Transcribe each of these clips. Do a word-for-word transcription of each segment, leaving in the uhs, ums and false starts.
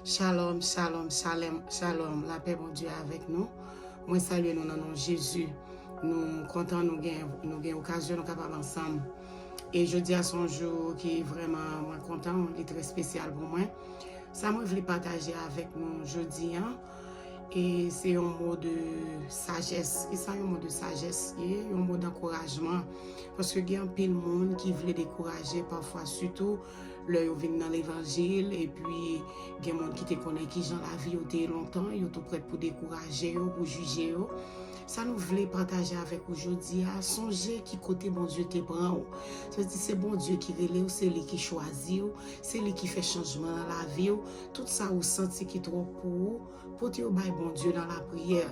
Shalom, shalom, shalom, shalom. Lapè Bondye avèk nou. Mwen salye nou nan non Jezi. Nou kontan nou gen, nou gen okazyon nou kapab ansanm. E jodi a se yon jou ki vrèman mwen kontan, li trè espesyal pou mwen. Sa mwen vle pataje avèk nou jodi a, e se yon mo de sajès. E sa yon mo de sajès ye, yon mo dankourajman. Paske gen anpil moun ki vle dekouraje pafwa, sitou lè yo vin nan levanjil, epi gen moun ki te konnen kijan lavi yo te ye lontan, yo tou prèt pou dekouraje yo, pou jije yo. Sa nou vle pataje avèk ou jodi a, sonje ki kote Bondye te pran ou. Sa vle di se Bondye ki rele w, se li ki chwazi w, se li ki fè chanjman nan lavi w. Tout sa ou santi ki twòp pou ou, pote yo bay Bondye nan lapriyè.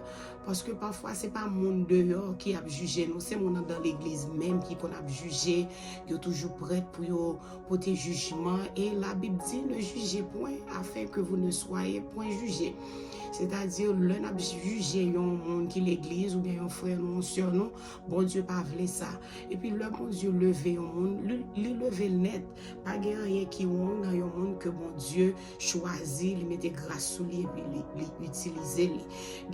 Paske pafwa, se pa moun deyò ki ap jije nou, se moun anndan legliz menm ki konn ap jije. Yo toujou prèt pou yo pote jijman. E Labib di, ne jugez point, afin que vous ne soyez point jugés. Sètadi, lè n ap jije yon moun ki legliz, oubyen yon frè nou, yon sè nou, Bondye pa vle sa. Epi lè Bondye leve yon moun, li, li leve l nèt. Pa gen anyen ki wrong nan yon moun ke Bondye chwazi, li mete gras sou li epi li, li itilize li.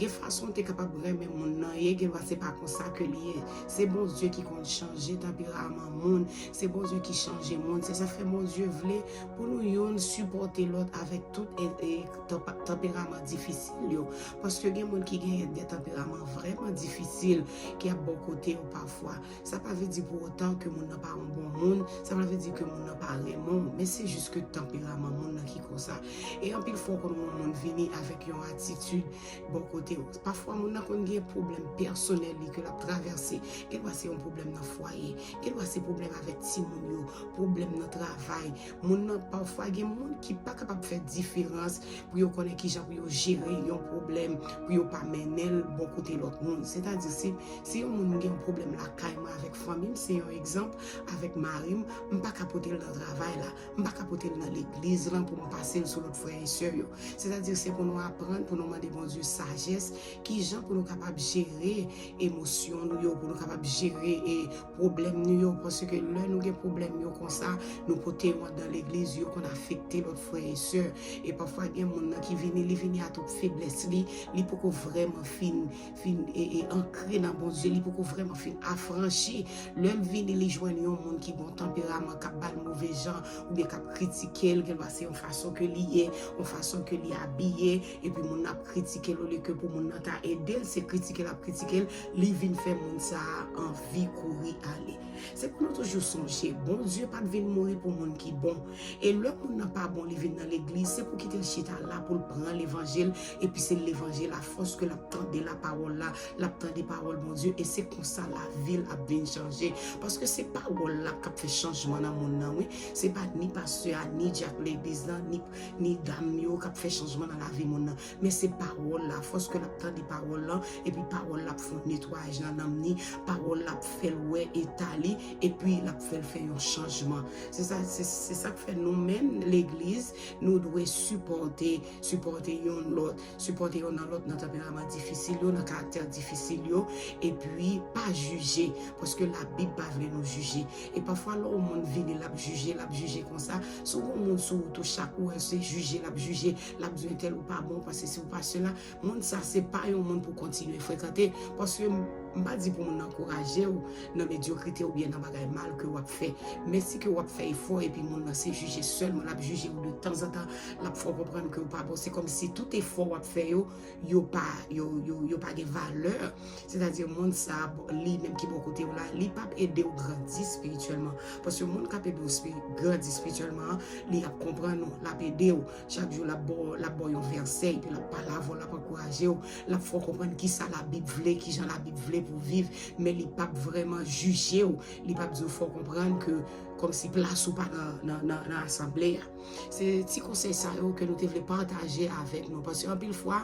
Gen fason w te kapab renmen moun nan ye, gen dwa se pa konsa ke li ye. Se Bondye ki konn chanje tanperaman moun, se Bondye ki chanje moun. Se sa k fè Bondye vle pou nou youn sipòte lòt avèk tout e, e, tanpa-, tanperaman difisil yo. Paske gen moun ki genyen de tanperaman vrèman difisil ki ap bò kote yo pafwa. Sa pa vle di pou otan ke moun nan pa yon bon moun, sa pa vle di ke moun nan pa renmen w, men se jis ke tanperaman moun nan ki konsa. E anpil fwa w konn wè yon moun vini avèk yon atitid bò kote w. Pafwa moun nan konn gen pwoblèm pèsonèl li ke l ap travèse. Gen dwa se yon pwoblèm nan fwaye, gen dwa se pwoblèm avèk timoun yo, pwoblèm nan travay. Moun nan, pafwa gen moun ki pa kapab fè diferans pou yo konnen kijan pou yo jere yon pwoblèm, pou yo pa mennen l bò kote lòt moun. Sètadi, si, si yon moun gen yon pwoblèm lakay mwen avèk fanmi m, se yon egzanp, avèk mari m, m pa ka pote l nan travay la, m pa ka pote l nan legliz lan pou m pase l sou lòt frè e sè yo. Sètadi, se pou nou aprann, pou nou mande Bondye sajès, kijan pou nou kapab jere emosyon nou yo, pou nou kapab jere, e, pwoblèm nou yo, paske lè nou gen pwoblèm yo konsa, nou pote yo anndan legliz, yo konn afekte lòt frè e sè. E pafwa gen moun nan ki vini, li vini a tout feblès li, li poko vrèman fin, fin, e, e, ankre nan Bondye, li poko vrèman fin afranchi. Lè l vini, li jwenn yon moun ki gon tanperaman, k ap ba l move jan, oubyen k ap kritike l, gen dwa se yon fason ke li ye, yon fason ke li abiye, epi moun nan ap kritike l, olye ke pou moun nan ta ede l, se kritike l ap kritike l, li vin fè moun sa a anvi kouri ale. Se pou nou toujou sonje, Bondye pa t vin mouri pou moun ki bon. E lè moun nan pa bon, li vin nan legliz, se pou kite l chita la, pou l pran levanjil, epi se levanjil la, fòs ke l ap tande lapawòl la, l ap tande pawòl Bondye, e se konsa lavi l ap vin chanje. Paske se pawòl la k ap fè chanjman nan moun nan, wi. Se pa ni pastè a, ni dyak legliz lan, ni, ni dam yo k ap fè chanjman nan lavi moun nan. Men se pawòl la, fòs ke l ap tande pawòl lan, epi pawòl la ap fè yon netwayaj nan nanm ni, pawòl la ap fè l wè eta li, epi l ap fè l fè yon chanjman. Se sa, se, se sa k fè nou menm, legliz, nou dwe sipòte, sipòte yonn lòt, sipòte yonn nan lòt nan tanperaman difisil yo, nan karaktè difisil yo, epi pa jije, paske Labib pa vle nou jije. E pafwa, lè yon moun vini, l ap jije, l ap jije konsa, si w gen yon moun sou wout ou, chak ou wè se jije l ap jije, l ap di entèl ou pa bon, paske si ou pa sela, moun sa se pa yon moun pou kontinye frekante, paske m, m pa di pou moun nan ankouraje w nan medyokrite oubyen nan bagay mal ke w ap fè. Men si ke w ap fè efò epi moun nan se jije sèlman, l ap jije w de tanzantan, l ap fè w konprann ke w pa bon, se kòmsi tout efò w ap fè yo, yo pa, yo, yo, yo pa gen valè. Sètadi moun sa, li menm ki bò kote w la, li p ap ede w grandi espirityèlman. Paske moun k ap ede w spi-, grandi espirityèlman an, li ap konprann ou, l ap ede w. Chak jou, l ap ba w, l ap ba w yon vèsè, epi l ap pale avè w, l ap ankouraje w, l ap fè w konprann kisa Labib vle, kijan Labib vle pou w viv, men li p ap vrèman jije w, li p ap di w fò w konprann ke kòmsi plas ou pa nan, nan, nan, nan asanble a. Se ti konsèy sa yo ke nou te vle pataje avèk nou. Paske anpil fwa,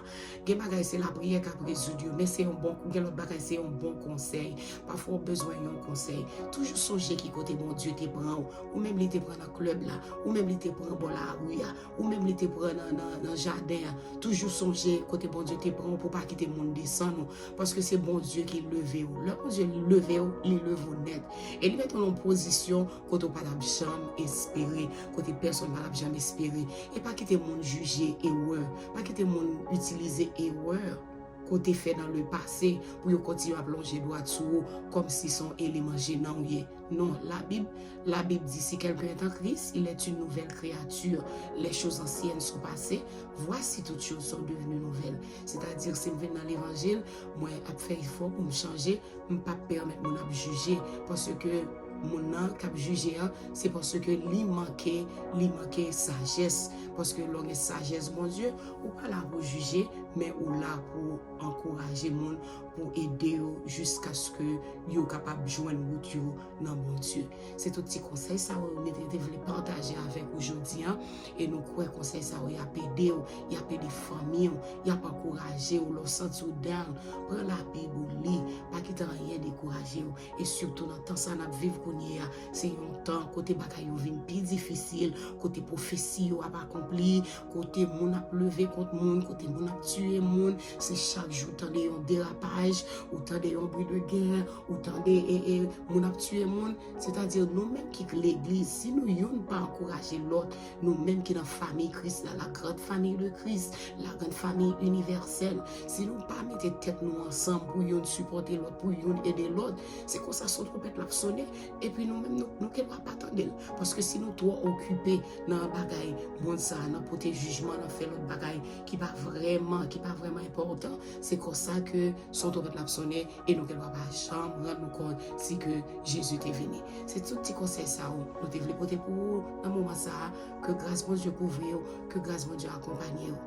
gen bagay se lapriyè k ap rezoud yo, men se yon bon, gen lòt bagay se yon bon konsèy. Pafwa w bezwen yon konsèy. Toujou sonje ki kote Bondye te pran w. Ou menm li te pran nan klèb la, ou menm li te pran bò lari a, ou menm li te pran nan, nan, nan jaden an. Toujou sonje kote Bondye te pran w pou w pa kite moun desann ou. Paske se Bondye ki leve w. Lè Bondye leve w, li leve w nèt. E li mete w nan yon pozisyon kote w pa t ap janm espere, kote pèsonn pa t ap janm espere. E pa kite moun jije erè. Pa kite moun itilize erè ke w te fè nan lepase pou yo kontinye ap lonje dwat sou ou kòmsi se yon eleman jenan w ye. Non, Labib, Labib di, si quelqu'un est en Christ, il est une nouvelle créature. Les choses anciennes sont passées, voici toutes choses sont devenues nouvelles. Sètadi, si m vin nan levanjil, mwen ap fè efò pou m chanje, m p ap pèmèt moun ap jije, paske moun nan k ap jije an, se paske li manke, li manke sajès. Paske lè w gen sajès Bondye, ou pa la pou jije, men ou la pou ankouraje moun, pou ede yo jiskaske yo kapab jwenn wout yo nan Bondye. Se tout ti konsèy sa yo nou te vle pataje avèk ou jodi a, e nou kwè konsèy sa yo y ap ede w, y ap ede fanmi w, y ap ankouraje w lè w santi w down. Pran Labib ou li, pa kite anyen dekouraje w. E sitou nan tan sa n ap viv kounye a, se yon tan kote bagay yo vin pi difisil, kote pwofesi yo ap akonpli, kote moun ap leve kont moun, kote moun ap tiye moun, se chak jou w tande yon derapaj, ou tande yon bri de gè, ou tande e, e, moun ap tiye moun. Sètadi, nou menm ki legliz, si nou youn pa ankouraje lòt, nou menm ki nan fanmi Kris la, la grande famille de Christ, la grande famille universelle, si nou pa mete tèt nou ansanm pou youn sipòte lòt, pou youn ede lòt, se konsa son twonpèt la ap sonnen, epi nou menm nou, nou gen dwa pa tande l. Paske si nou twò okipe nan bagay mond sa, nan pote jijman, nan fè lòt bagay ki pa vrèman, ki pa vrèman enpòtan, se konsa ke son twonpèt la ap sonnen e nou gen dwa pa janm rann nou kont si ke Jezi te vini. Se tout ti konsèy sa yo nou te vle pote pou ou nan moman sa a. Ke gras Bondye kouvri w, ke gras Bondye akonpanye w,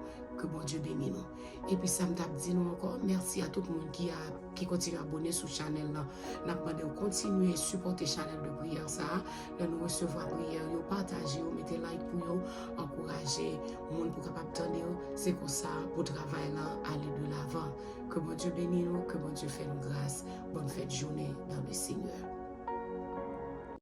ke Bondye beni nou. Epi sa m t ap di nou ankò, mèsi a tout moun ki a, ki kontinye abòne sou chanèl lan. N ap mande w kontinye sipòte chanèl de priyè sa a. Lè nou resevwa priyè yo, pataje yo, mete like pou yo, ankouraje moun pou kapab tande yo. Se konsa pou travay lan ale de lavan. Ke Bondye beni nou, ke Bondye fè nou gras. Bonne fête journée dans le Seigneur.